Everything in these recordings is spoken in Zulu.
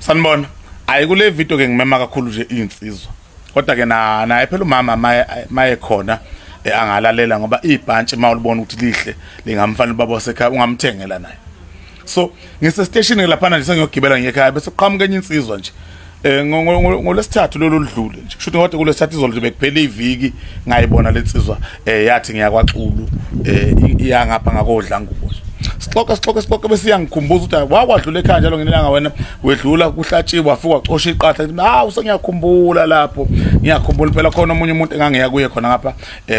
Sanibona. Ayi kule video ke ngimema kakhulu nje insizwa. Kodwa ke na naye phela umama maye khona angalalela ngoba ibhantshi mawulibona ukuthi lihle lingamfanele ubaba wasekhaya ungamthengela naye. So ngise station laphana nje sengiyogibela ngiye ekhaya bese kuqhamuka enye insizwa nje. Ngolesithathu lolu ludlule nje. Kusho ukuthi kodwa kulesithathu izolo nje bekuphela iviki ngayibona lensizwa yathi ngiyakwaXulu iya ngapha ngakodla ngubo nje. Sixoxe sixoxe sixoxe bese iyangikhumbuza ukuthi wakwadlula ekhaya njalo ngelanga wena wedlula kuhlatshiwe wafika wacosha iqatha ngithi hawu sengiyakhumbula lapho ngiyakhumbula phela khona omunye umuntu engangiya kuye khona ngapha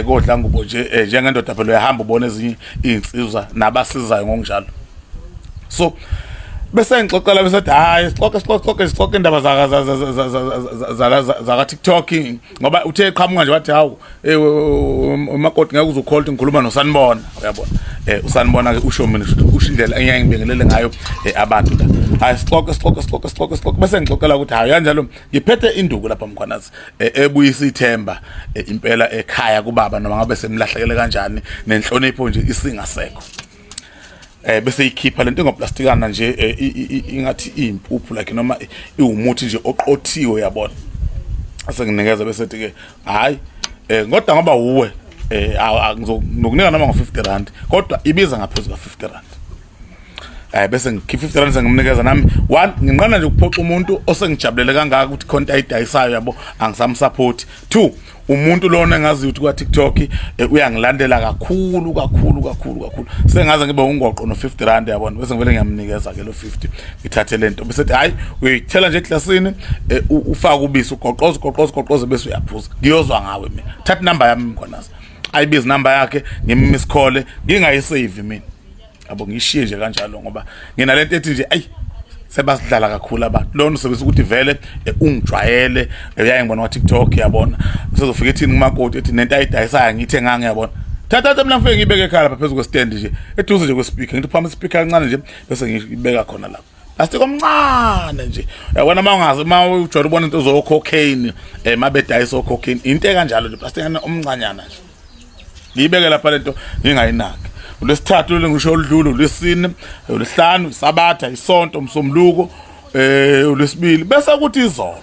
kodla ngubo nje njengendoda phela uyahamba ubona ezinye izinsizwa nabasizayo ngokunjalo. So bese ngixoxela bese athi hayi sixoxe sixoxe sixoxe sixoxe indaba zaka zaka TikTok ngoba uthe eqhamuka nje wathi hawu umakoti ngeke uzukholwa ukuthi ngikhuluma noSanibona uyabona uSanibona ke usho mina usho indlela engiyaye ngibingelele ngayo abantu la. Hayi sixoxe sixoxe sixoxe sixoxe sixoxe bese ngixoxela ukuthi hayi kanjalo ngiphethe induku lapha Mkhwanazi ebuyisa ithemba impela ekhaya kubaba noma ngabe semlahlekele kanjani nenhlonipho nje isingasekho. Bese ikhipha lento engoplastikana nje ingathi impuphu like noma iwumuthi nje oqothiwe yabona. Asenginikeza bese ethi ke hayi kodwa ngoba uwe ngizokunika noma ngo-50 rand kodwa ibiza ngaphezulu ka-50 rand. Bese ngikhipha 50 rand sengimnikeza nami one nginqena nje ukuphoxa umuntu osengijabulele kangaka ukuthi khona into ayidayisayo yabo angisamsupport. Two, umuntu lona engaziyo ukuthi kwa TikTok uyangilandela kakhulu kakhulu kakhulu kakhulu sengaze ngibe ungoqo no 50 rand yabona bese ngivele ngiyamnikeza ke lo 50 ngithathe lento bese ethi hayi uyithela nje eglasini ufake ubisi ugoqoza ugoqoza ugoqoza bese uyaphuza ngiyozwa ngawe mina thatha inamba yami Mkhwanazi ayibize inamba yakhe ngimmiss call ngingayisave mina yabo ngishiye nje kanjalo ngoba nginalento ethi nje ayi sebasidlala kakhulu abantu lona usebenzisa ukuthi vele ungijwayele uyaye ngibona kwa TikTok yabona sezofika ethini kumakoti ethi nento ayidayisayo ngithe ngange yabona thatha thatha mina ngifike ngibeke ekhaya lapha phezulu kwestand nje eduze nje kwespeaker ngithi phambi speaker kancane nje bese ngibeka khona lapha plastic omncane nje yabona uma ungazi uma ujwayele ubona into zo cocaine mabedayisa o cocaine into ekanjalo nje plastic omncanyana nje ngiyibeke lapha lento ngingayinaki. Ulwesithathu lolu ngisho oludlule, ulwesine, ulwesihlanu, isabatha, isonto, umsombuluko, ulwesibili bese kuthi izolo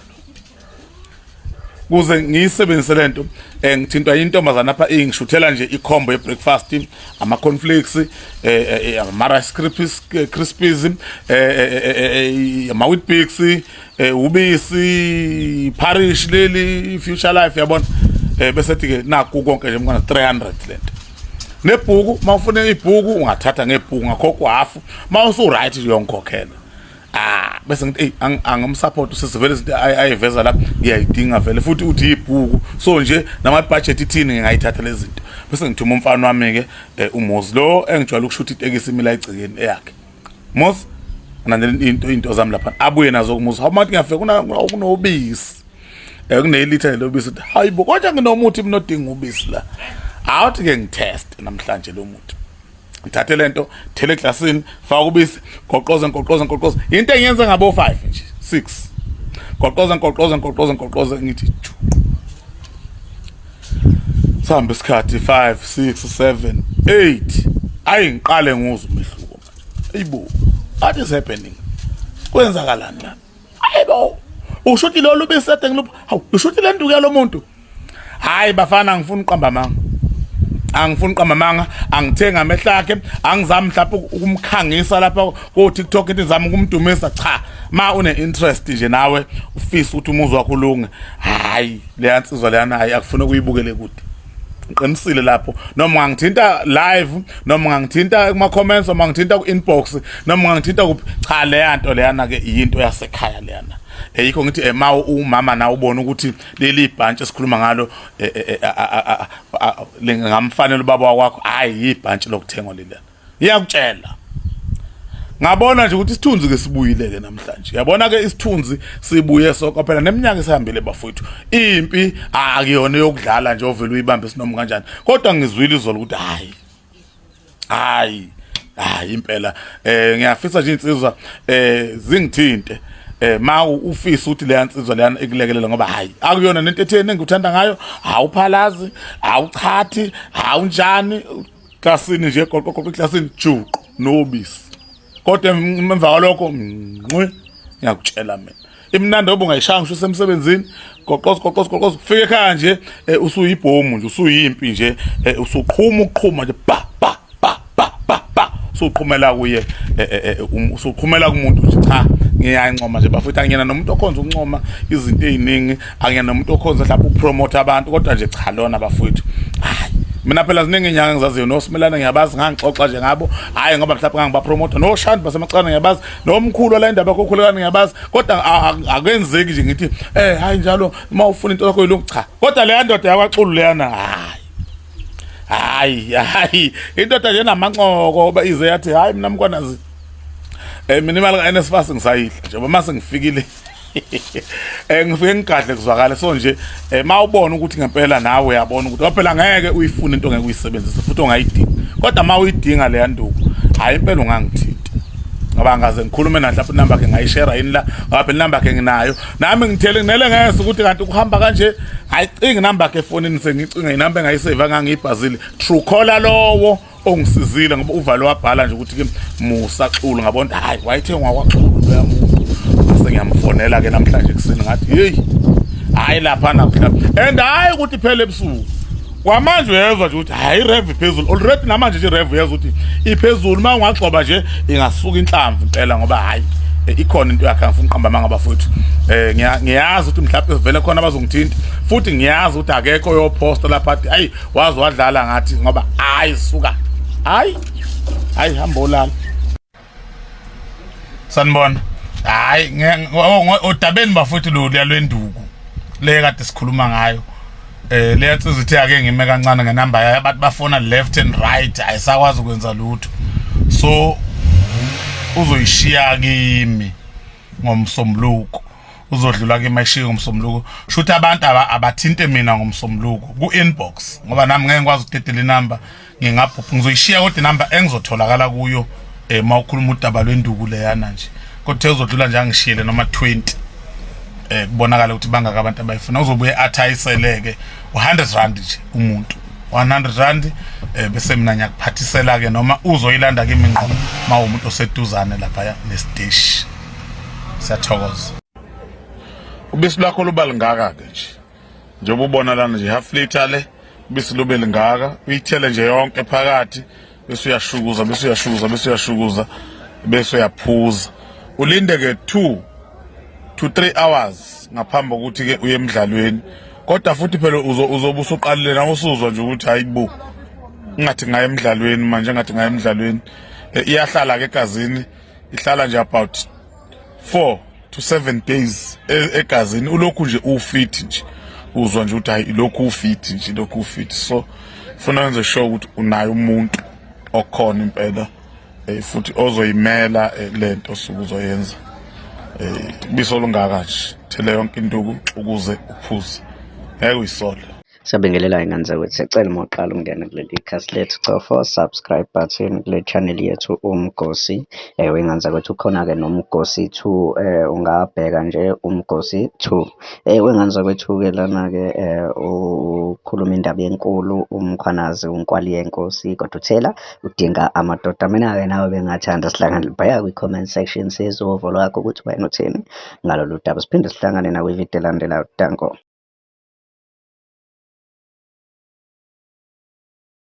kuze ngiyisebenzise lento ngithintwa intombazana lapha ingishuthela nje icombo ye breakfast, ama cornflakes, ama rice krispies, crispies, ama Weet-Bix, ubisi, parish leli future life yabona bese ethi ke naku konke nje mngana 300 lento nebhuku mawufuna ibhuku ungathatha ngebhuku ngakhokha hafu mawusu right uyongikhokhela. Bese ngithi hey angimsupport usisi vele izinto ayiveza la ngiyayidinga vele futhi uthi ibhuku so nje nama budget ithini ngingayithatha lezi zinto bese ngithuma umfana wami ke uMozi lo engijwayele ukushutha itekisi imila egcekeni eyakhe Mozi nandela into zami lapha abuye nazo kumuzi hawu mathi ngiyafika kunobisi kunelitha lobisi uthi hayibo konje nginomuthi mina odinga ubisi la awuthi ke ngitest namhlanje lo muthi ngithathe lento thele eglasini faka ubisi goqoze goqoze goqoze into engiyenza ngabo 5 nje 6 goqoze goqoze goqoze goqoze ngithi sihamba isikhathi 5 6 7 8 ayi ngiqale nguzwe umehluko manje ayibo what is happening kwenzakalani la ayibo usho ukuthi lolu ubisi ade ngilupha hawu usho ukuthi le nduku yalomuntu hayi bafana ngifuna uqamba amanga angifuni uqamba amanga angithenga amehlo akhe angizami mhlawumbe ukumkhangisa lapha ko TikTok into izama ukumdumisa cha ma une interest nje nawe ufisa ukuthi umuzi wakho ulunge hayi leya nsizwa leyana hayi akufuna ukuyibukele kude ngiqinisile lapho noma ungangithinta live noma ungangithinta kuma comments noma ungangithinta ku inbox noma ungangithinta kuphi cha leya nto leyana ke yinto yasekhaya leyana yikho ngithi ma umama nawe ubona ukuthi leli ibhantshi esikhuluma ngalo lingamfanele ubaba wakho hayi ibhantshi lokuthengwa lelana ngiyakutshela ngabona nje ukuthi isithunzi ke sibuyile ke namhlanje yabona ke isithunzi sibuye soko phela neminyaka isihambile bafowethu impi akuyona yokudlala nje ovela uyibambe sinoma kanjani kodwa ngizwile izolo ukuthi hayi hayi hayi impela ngiyafisa nje insizwa zingithinte ma ufisa ukuthi leya nsizwa leyana ikulekelela ngoba hayi akuyona nento etheni engikuthanda ngayo awuphalazi awuchathi awunjani klasini nje goqo goqo eklasini juqu nobisi kodwa emva kwalokho nqi Ngiyakutshela mina. Imnandi ngoba ungayishaya ngisho usemsebenzini, goqoza goqoza goqoza ufike ekhaya nje eh, usuyibhomu nje, usuyimpi nje, eh, usuqhuma ukuqhuma nje ba ba ba ba ba ba usuqhumela kuye eh, um, usuqhumela kumuntu nje. Cha, ngiyancoma nje bafethu, angiyena nomuntu okhonza ukuncoma izinto eziningi, angiyena nomuntu okhonza mhlawumbe ukupromote abantu, kodwa nje cha lona bafethu, hayi mina phela ziningi inyanga engizaziyo, nosimelane ngiyabazi, ngangixoxa nje ngabo, hayi ngoba mhlawumbe ngangibapromote, noshandi basemacala ngiyabazi, nomkhulu la indaba yakho khulekani ngiyabazi, kodwa akwenzeki nje ngithi eh hayi njalo uma ufuna into yakho ilungu, cha, kodwa leya ndoda yakwaXulu leyana, hayi hayi hayi, indoda nje namancoko ize yathi hayi mina mkwanazi mina imali ka-NSFAS ngisayidla njengoba mase ngifikile ngifike ngigadle kuzwakale. So nje mawubona ukuthi ngempela nawe uyabona ukuthi phela ngeke uyifune into ngeke uyisebenzise futhi ongayidinga, kodwa mawuyidinga leya nduku, hayi impela ungangithinta, ngoba ngaze ngikhulume nahle lapho inamba yakhe ngayishare yini la, ngoba phela inamba yakhe nginayo nami, ngithele nginele ngese ukuthi kanti kuhamba kanje, ayicingi inamba yakhe efonini, sengicinga inamba engayisave ngangiyibhazile true caller lowo ongisizile, ngoba uvalo wabhala nje ukuthi ke Musa Xulu, ngabona hayi wayethengwa kwaXulu loya muntu, ngase ngiyamfonela ke namhlanje kuseni, ngathi hey hayi lapha namhla and hayi ukuthi phela ebusuku kwamanje uyezwa nje ukuthi hayi irev iphezulu already, namanje nje irev uyezwa ukuthi iphezulu, uma ungagxoba nje ingasuka inhlamvu impela, ngoba hayi ikhona into yakhe. Angifuni uqamba amanga bafowethu, ngiyazi ukuthi mhlawumbe vele khona abazongithinta, futhi ngiyazi ukuthi akekho oyoposta lapha athi hayi waze wadlala ngathi, ngoba hayi suka, hayi hayi hamba olala. Sanibona. Hayi odabeni bafowethu loluya lwenduku le kade sikhuluma ngayo, le yansizwa ithe ake ngime kancane ngenamba yayo, abantu bafona left and right, ayisakwazi ukwenza lutho, so uzoyishiya kimi ngomsombuluko, uzodlula kimi ayishiye ngomsombuluko. Shuthi abantu abathinte mina ngomsombuluko ku-inbox, ngoba nami ngeke ngikwazi ukudedela inamba, ngingabhubha, ngizoyishiya kodwa inamba engizotholakala kuyo uma ukhuluma udaba lwenduku leyana nje, kodwa uzodlula nje angishiyele noma 20 kubonakala ukuthi bangaka abantu abayifuna, uzobuye athi ayiseleke u100 rand nje umuntu, 100 rand bese mina ngiyakuphathisela ke, noma uzoyilanda kimi ngqo mawumuntu oseduzane lapha nesiteshi. Siyathokoza. Ubisi lwakho luba lingaka ke nje, njengoba ubona lana nje, half liter le, ubisi lube lingaka, uyithele nje yonke phakathi, bese uyashukuza, bese uyashukuza, bese uyashukuza, bese uyaphuza, ulinde ke 2 to 3 hours ngaphambi kokuthi ke uye emdlalweni. Kodwa futhi phela uzobe usuqalile nawe, usuzwa nje ukuthi hayibo, ngathi ngaye emdlalweni manje, ngathi ngaye emdlalweni. Iyahlala ke egazini, ihlala nje about 4 to 7 days egazini, ulokhu nje ufit nje, uzwa nje ukuthi hayi lokhu ufit nje, lokhu ufit. So funa wenze sure ukuthi unayo umuntu okhona impela futhi ozoyimela lento osuke uzoyenza. Biso lungaka nje, thele yonke induku ukuze uphuze, ngeke uyisole. Siyabingelela ingane zakwethu, siyacela uma uqala ukungena kuleli khasi lethu, cofa subscribe button kule channel yethu Umgosi. Ingane zakwethu, ukhona-ke noMgosi 2, ungabheka nje Umgosi 2. Wengane zakwethu-ke lana-ke ukhuluma indaba enkulu uMkhwanazi, uNkwali yenkosi, kodwa uthela udinga amadoda. Mina-ke nawe bengingathanda sihlangane bheka kwi-comment section, sizwe uvo lwakho ukuthi wena uthini ngalolu daba. Siphinde sihlangane nakwividiyo elandelayo. Danko.